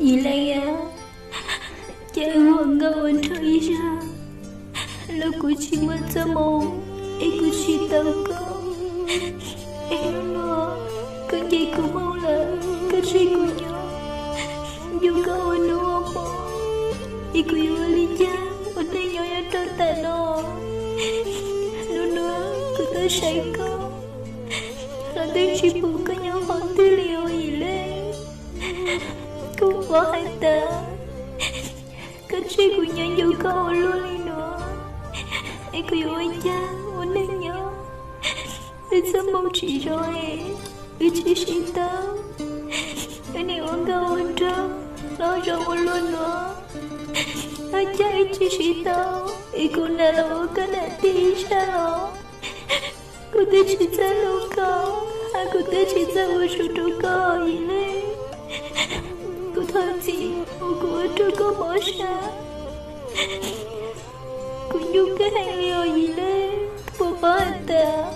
Yim Leej a, cas wb ua nkauj ua nraug ib zag los kuv tsis muaj txoj hmoo, es kuv tsis tau koj, es hnub no koj nce kuv hmoo lawm, koj tseg kuv nyob, ncu koj ua hnub ua hmo, es kuv yuav ua li cas ua neej nyob yav rau tam no. Hnub no kuv twb saib koj los twb tsis pom koj nyob qhov twg li os Yim Leej. Kuv paub hais tias koj tseg kuv nyob ncu koj ua luaj li no, es kuv yuav ua cas ua neej nyob. Wb txoj hmoo tsis zoo es wb tsis sib tau, wb nim ua nkauj ua nraug los zoo ua luaj no. Ua cas wb tsis sib tau es kuv nam los ua koj nam tij ib sab los. Kuv twb tsis txawj hlub koj, kuv twb tsis txawj ua su rau koj Yim Leej. Kuv thov txim uas kuv ua rau koj mob siab. Kuv ncu koj heev li os Yim Leej. Kuv paub hais tias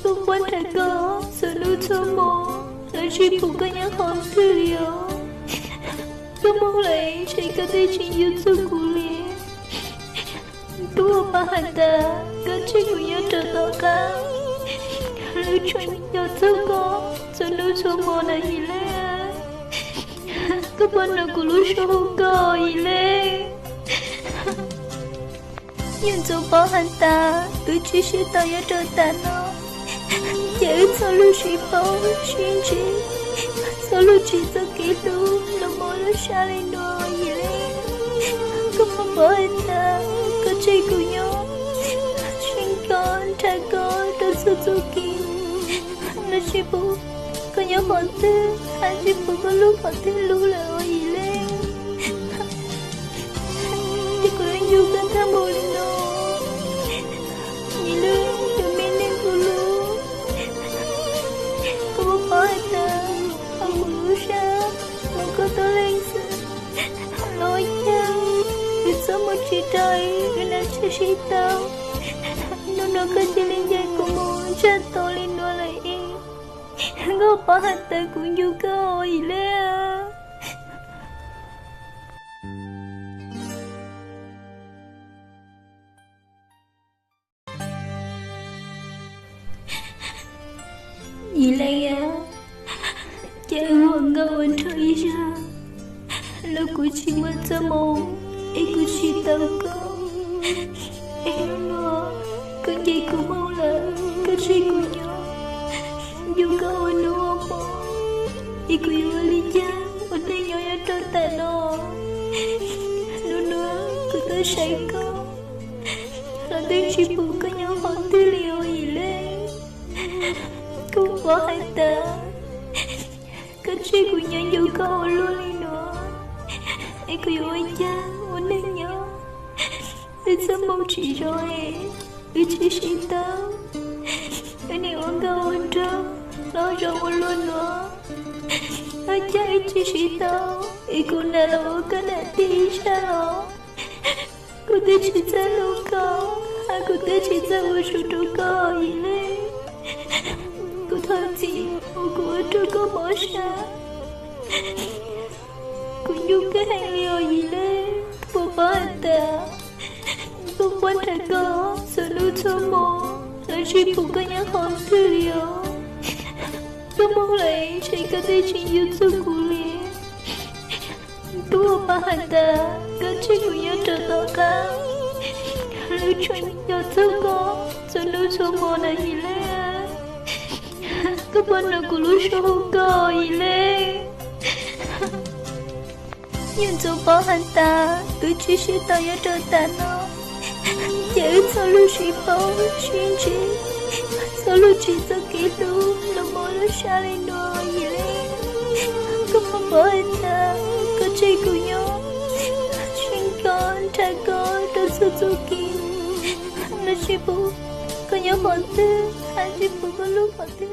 kuv quaj nrhiav koj txhua hnub txhua hmo los tsis pom koj nyob qhov twg li os. Koj mus lawm ntshe koj twb tsis nco txog kuv li. Kuv paub hais tias koj tseg kuv nyob rau tom qab, lub tshuaj nco txog koj txhua hnub txhua hmo na Yim Leej. Koj puas hnov kuv lub suab hu koj Yim Leej? Yus txawm paub hais tias wb tsis sib tau nyob rau tam no, ces wb txhob luag sib paub sib ntsib, txhob luag tsim txoj kev hlub los mob lub sab li no Yim Leej. Koj puas paub hais tias koj tseg kuv nyob, sib nco nrhiav koj rau txhua txhua kis, los tsis pom koj nyob qhov twg, hais tsis pom koj lub qhov twg lub lawm os Yim Leej. Ces kuv yuav ncu koj tag npaum li no, Yim Leej tus me neeg kuv hlub. Koj puas paub hais tias hauv kuv lub siab muaj koj tib leeg xwb, los cas wb txhob mus tsis tau, wb nam tsis sib tau. Hnub no koj cia li ncaim kuv mus ntsaj tau li no lawm es, koj paub hais tias kuv nco koj Yim Leej. Yim Leej a, cas wb ua nkauj ua nraug ib zag los kuv tsis muaj txoj hmoo, es kuv tsis tau koj, es hnub no koj nce kuv hmoo lawm, koj tseg kuv nyob, ncu koj ua hnub ua hmo, es kuv yuav ua li cas ua neej nyob yav rau tam no. Hnub no kuv twb saib koj los twb tsis pom koj nyob qhov twg li os Yim Leej. Kuv paub hais tias koj tseg kuv nyob ncu koj ua luaj li no, es kuv yuav ua cas ua neej nyob. Wb txoj hmoo tsis zoo es wb tsis sib tau, wb nim ua nkauj ua nraug los zoo ua luaj no. Ua cas wb tsis sib tau es kuv nam los ua koj nam tij ib sab los. Kuv twb tsis txawj hlub koj, kuv twb tsis txawj ua su rau koj Yim Leej. Kuv thov txim uas kuv ua rau koj mob siab. Kuv nco koj heev li os Yim Leej. Koj puas paub hais tias kuv quaj nrhiav koj txhua hnub txhua hmo los tsis pom koj nyob qhov twg li os. Koj mus lawm ntshe koj twb tsis nco txog kuv li. Kuv puas paub hais tias koj tseg kuv nyob rau tom qab, lub tshuaj nco txog koj txhua hnub txhua hmo na Yim Leej. Koj puas hnov kuv lub suab hu koj Yim Leej? Yus txawm paub hais tias wb tsis sib tau nyob rau tam no, ces wb txhob luag sib paub sib ntsib, txhob luag tsim txoj kev hlub los mob lub sab li no Yim Leej. Koj puas paub hais tias koj tseg kuv nyob, sib nco nrhiav koj rau txhua txhua kis, los tsis pom koj nyob qhov twg, hais tsis pom koj lub qhov twg